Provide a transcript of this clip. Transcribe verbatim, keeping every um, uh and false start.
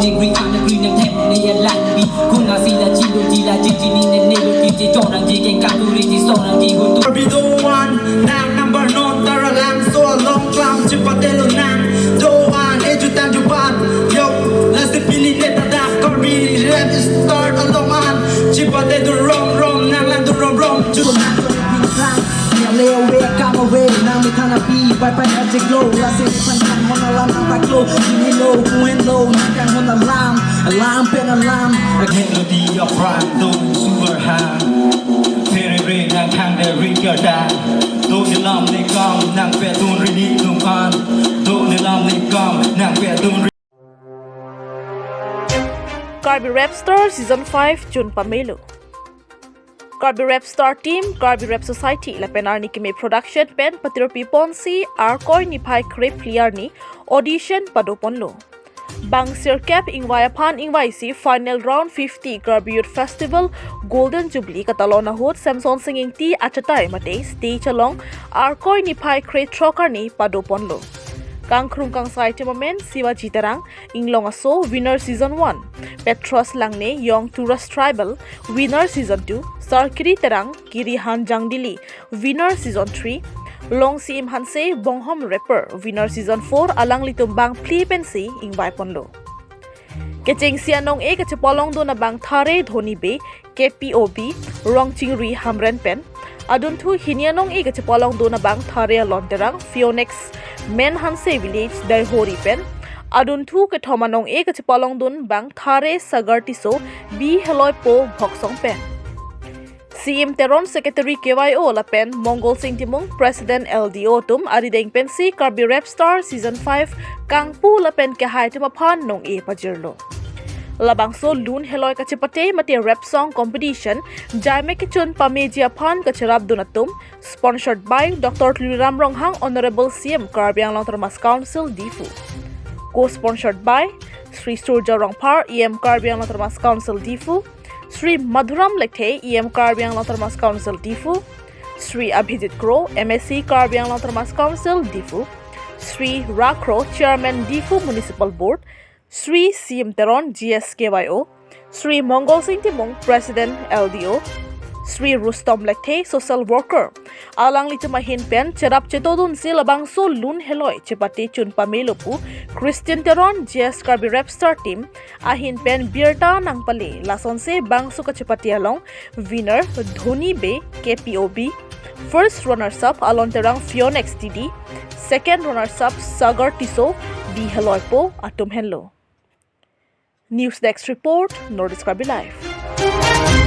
Degree under green and ten, they are like me. Kuna sila chilo chila chichini ne ne lo kiti tonang ji keng kakuri ji sonang ji huntu. Karbi do-an, nang number non tara lang so along klam chipate lo nang. Do-an, eju tan ju ban. Yo, last the pini ne tada Karbi rap start along an. Chipate do rom rom, nang lang do rom rom. Ju nang so pin klang. Nang lay away, come away. Nang mi thana pi, bye bye magic low. Last the pan kan hona lam nang tak low. Ini low, kuen low, nang kan hona lam. Alarm pen alarm. Melody of rhyme, do super high. Very ring, nang thang de ring your die. Do the lam ni kam, nang pe dun rini tum an. Do the lam ni kam, nang pe dun ri- Karbi Rap Star Season five June pamelo. Karbi Rap Star Team, Karbi Rap Society, lapen Arni Keme Production pen patirpi ponsi Arkoi niphai krepli arni audition padoponlo. Bang sirkep ingvai aphan ingvaisi final round fifty Karbi Youth Festival Golden Jubilee katalon ahut Samson Singh Ingti achatai mate stage along Arkoi niphai krethrok arni padoponlo. Kangkrung kangsai tournament Sivaji Terang, Inglong Aso, winner season one, Petros Langne, Young Tourist Tribal, winner season two, Sarkiri Terang, Kiri Hanjang Dili, winner season three, Longsi Im Hanse, Bonghom Rapper, winner season four, alanglitum bangphli pensi ingvaiponlo. Kechengsi anong-e kachepalongdun abang Thare Dhoni Bey, K P O B, Rongchingri Hamren pen. Adunthu hini anong-e kachepalongdun abang Thare Alon Terang, Phoenix, Men Hanse Village, Daihori pen. Adunthu kethom anong-e kachepalongdun abang Thare Sagar Tisso, B Heloipo Bhoksong pen. C M Teron Secretary K Y O lapen Mongol Sing Timung President L D O atum arideng pensi Karbi Rap Star Season five kangpu lapen kehai atum aphan nong-e pajirlo. Labangso lun heloi kachepate mate rap song competition jaime kechun pameji aphan kacherapdun atum, sponsored by Doctor Tuliram Ronghang, Honorable C M Karbi Anglong Autonomous Council Diphu. Co-sponsored by Shri Surja Rongphar, E M Karbi Anglong Autonomous Council Diphu, Shri Madhuram Lekthe, E M Karbi Anglong Autonomous Council Diphu, Shri Abhijit Kro, M A C Karbi Anglong Autonomous Council Diphu, Shri Ra Kro, Chairman Diphu Municipal Board, Shri C M Teron, G S K Y O, Shri Mongol Sing Timung, President L D O, Shri Rustom Lekthe, Social Worker. Alanglitum ahin pen cherap chetodunsi labangso lun heloi chepate chun pamelo pu Christian Teron, G S Karbi Rap Star Team ahin pen birta nangpale. Lasonsi bangso kachepate along winner Dhoni Bey, K P O B, first runners up Alon Terang, Phoenix T D, second runners up Sagar Tisso, B Heloipo atum henlo. News Desk Report, North East Karbi Live.